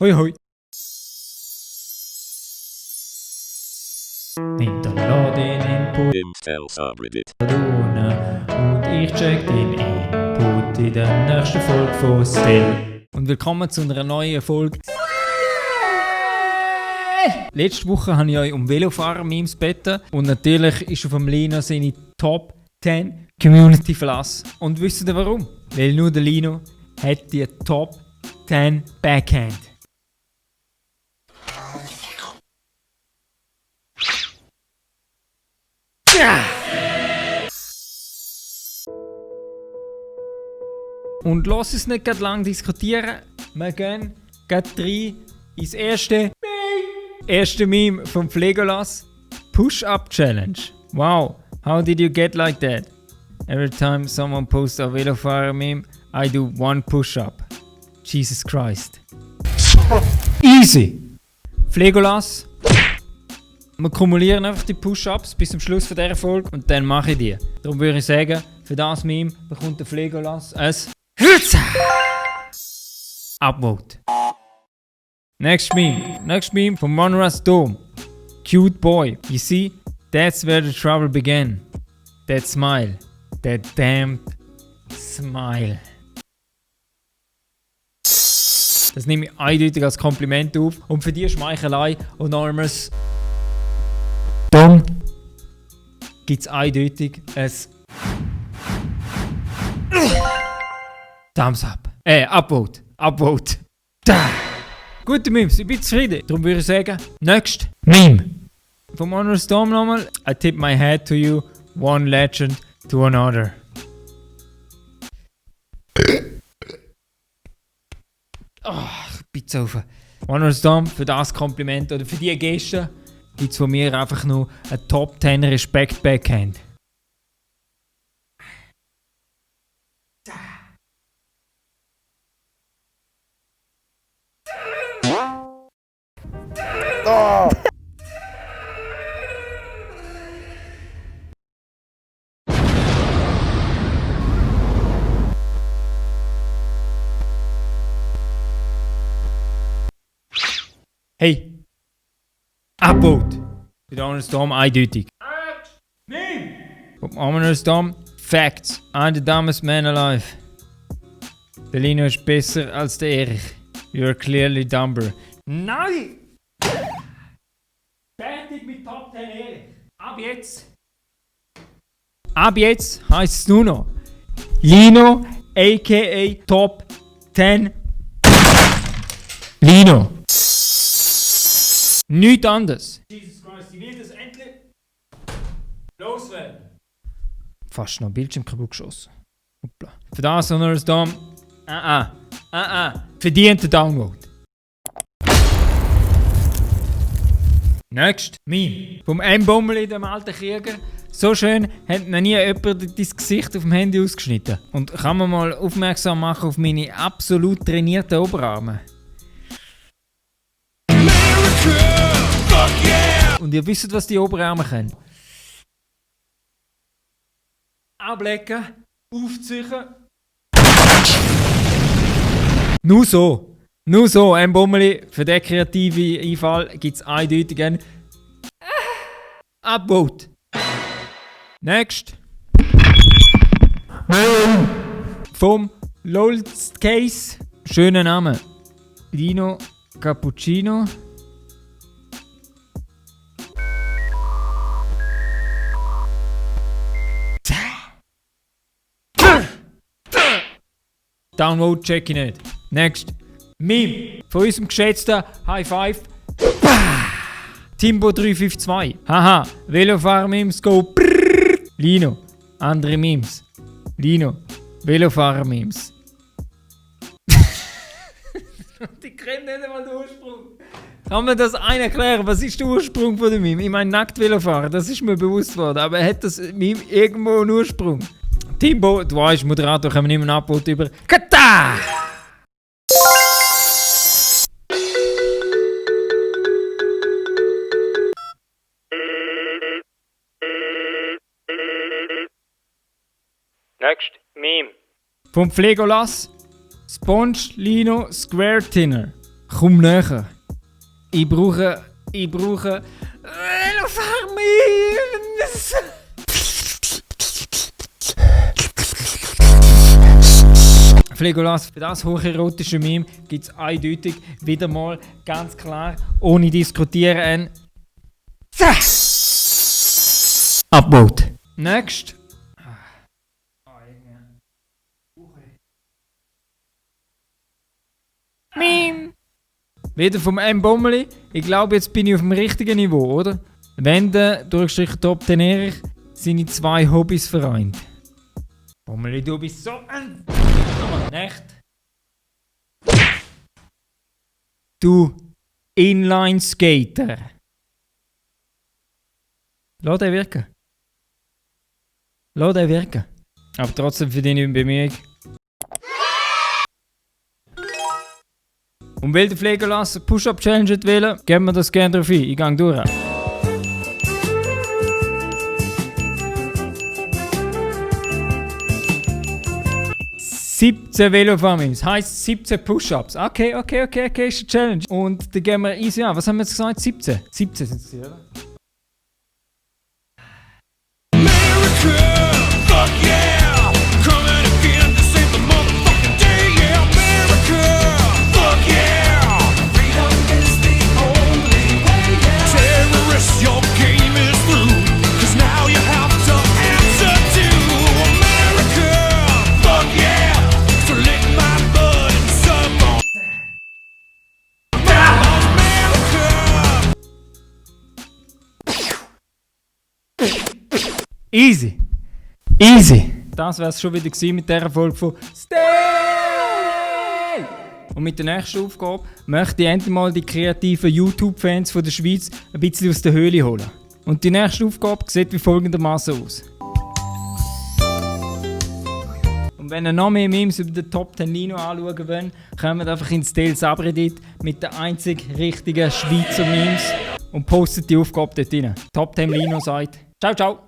Hoi hoi. Hinterlass den Input im Subreddit. und ich check den Input in der nächsten Folge von Still. Und willkommen zu einer neuen Folge. Letzte Woche habe ich euch um Velofahrer-Memes gebeten und natürlich ist auf dem Lino seine Top 10 Community verlassen. Und wisst ihr warum? Weil nur der Lino hat die Top 10 Backhand. Und lass uns nicht gerade lang diskutieren. Wir gehen gerade rein ins erste Meme vom Flegolas. Push-Up Challenge. Wow, how did you get like that? Every time someone posts a Velofahrer meme, I do one push-up. Jesus Christ. Easy! Flegolas. Wir kumulieren einfach die Push-Ups bis zum Schluss von dieser Folge und dann mache ich die. Darum würde ich sagen, für das Meme bekommt der Flegolas ein Upvote. Next meme from Monras Dome. Cute boy. You see, that's where the trouble began. That smile. That damned smile. Das nehme ich eindeutig als Kompliment auf. Und für die Schmeichelei und Normers Dom gibt es eindeutig ein Thumbs up. Upvote. Upvote. Da. Gute Memes, ich bin zufrieden. Darum würde ich sagen, next Meme. Vom Honor Storm nochmal. I tip my hat to you, one legend to another. Ich bin zu offen. Honor Storm, für das Kompliment oder für die Geste gibt es von mir einfach nur ein Top 10 Respekt Backhand. Oh. Hey! Upvote! Für den Honor Storm eindeutig. Vom Honor Storm Facts. I'm the dumbest man alive. Der Lino ist besser als der Erich. You're clearly dumber. Nein! Fertig mit Top 10 Erich. Ab jetzt heisst es nur noch Lino aka Top 10 Lino. Nichts anderes. Jesus Christ, ich will das endlich loswerden. Fast noch Bildschirm kaputt geschossen. Hoppla. Für das Honor Storm. Verdienter Download. Next Meme. Vom M-Bommeli, dem alten Krieger. So schön hat noch nie jemand dein Gesicht auf dem Handy ausgeschnitten. Und kann man mal aufmerksam machen auf meine absolut trainierten Oberarme. Und ihr wisst, was die Oberarme können. Ablecken, aufziehen. Nur so, ein Bommeli. Für den kreativen Einfall gibt es eindeutig ein Upvote. Next. Vom Lolst Case. Schöner Name. Lino Cappuccino. Download check ich nicht. Next. Meme. Von unserem geschätzten High Five. Timbo 352. Haha. Velofahrer-Memes go. Brrr. Lino. Andere Memes. Lino. Velofahrer-Memes. Die kennen nicht einmal den Ursprung. Kann mir das einer erklären? Was ist der Ursprung von dem Meme? Ich meine, nackt Velofahrer, das ist mir bewusst worden. Aber hat das Meme irgendwo einen Ursprung? Timbo, du weißt, Moderator, können wir nicht mehr ein Upvote über. Kata! Next Meme. Vom Flegolas. Sponge Lino Square Tinner. Komm näher. Ich brauche... Flegolas, für das hocherotische Meme gibt es eindeutig wieder mal ganz klar, ohne diskutieren, ein Upvote. Next. Meme. Wieder vom M. Bommeli. Ich glaube, jetzt bin ich auf dem richtigen Niveau, oder? Wende, durchstrich Top 10 Erich, seine 2 Hobbys vereint. Bommeli, du bist so ein... Nicht? Du Inline-Skater. Lass den wirken. Lass den wirken. Aber trotzdem für deine Bemühung. Und will der Flegolas Push-Up-Challenge wählen, geben wir das gerne drauf ein. Ich gehe durch. 17 Velofarmings, heisst 17 Push-Ups. Okay, ist eine Challenge. Und dann gehen wir easy an. Was haben wir jetzt gesagt? 17? 17 sind es, oder? America, fuck yeah, coming again to save the motherfucking day. Yeah, America, fuck yeah, freedom is the only way. Yeah. Terrorists, your game is through, 'cause now you have to answer to America, fuck yeah, so lick my butt and suck on America. Easy. Easy. Das wär's schon wieder gewesen mit dieser Folge von Stay! Und mit der nächsten Aufgabe möchte ich endlich mal die kreativen YouTube-Fans von der Schweiz ein bisschen aus der Höhle holen. Und die nächste Aufgabe sieht wie folgendermaßen aus. Und wenn ihr noch mehr Memes über den Top 10 Lino anschauen wollt, kommt einfach ins Tel Subreddit mit den einzig richtigen Schweizer Memes und postet die Aufgabe dort rein. Top 10 Lino sagt ciao, ciao!